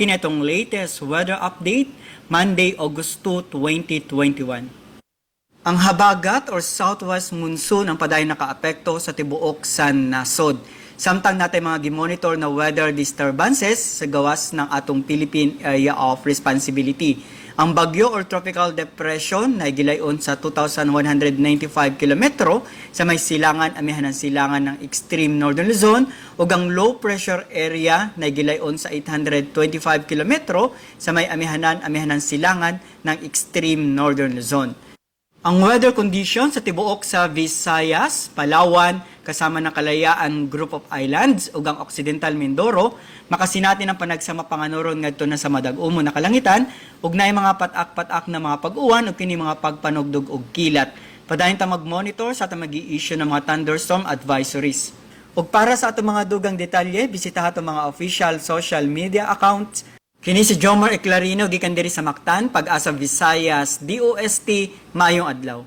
Kini atong latest weather update, Monday, August 2, 2021. Ang habagat or southwest monsoon ang padayon nakaapekto sa tibuok sa nasod. Samtang natin mga gimonitor na weather disturbances sa gawas ng atong Philippine Area of Responsibility. Ang bagyo or tropical depression na gilayon sa 2,195 kilometro sa may silangan, amihan ng silangan ng extreme northern Luzon, ug ang low pressure area na gilayon sa 825 kilometro sa may amihanan, amihan ng silangan ng extreme northern Luzon. Ang weather condition sa tibuok sa Visayas, Palawan, kasama ng Kalayaan Group of Islands ug ang Occidental Mindoro, makasinati ng panagsama panganuron ngadto na sa madag-umo na kalangitan ug naay mga patak-patak na mga pag-uwan ug kini mga pagpanugdog og kilat. Padayon ta mag-monitor sa atong magi-issue ng mga thunderstorm advisories. Ug para sa atong mga dugang detalye, bisitaha atong mga official social media accounts. Kini si Jomar Eclarino gikan diri sa Mactan, Pag-asa Visayas, DOST, maayong adlaw.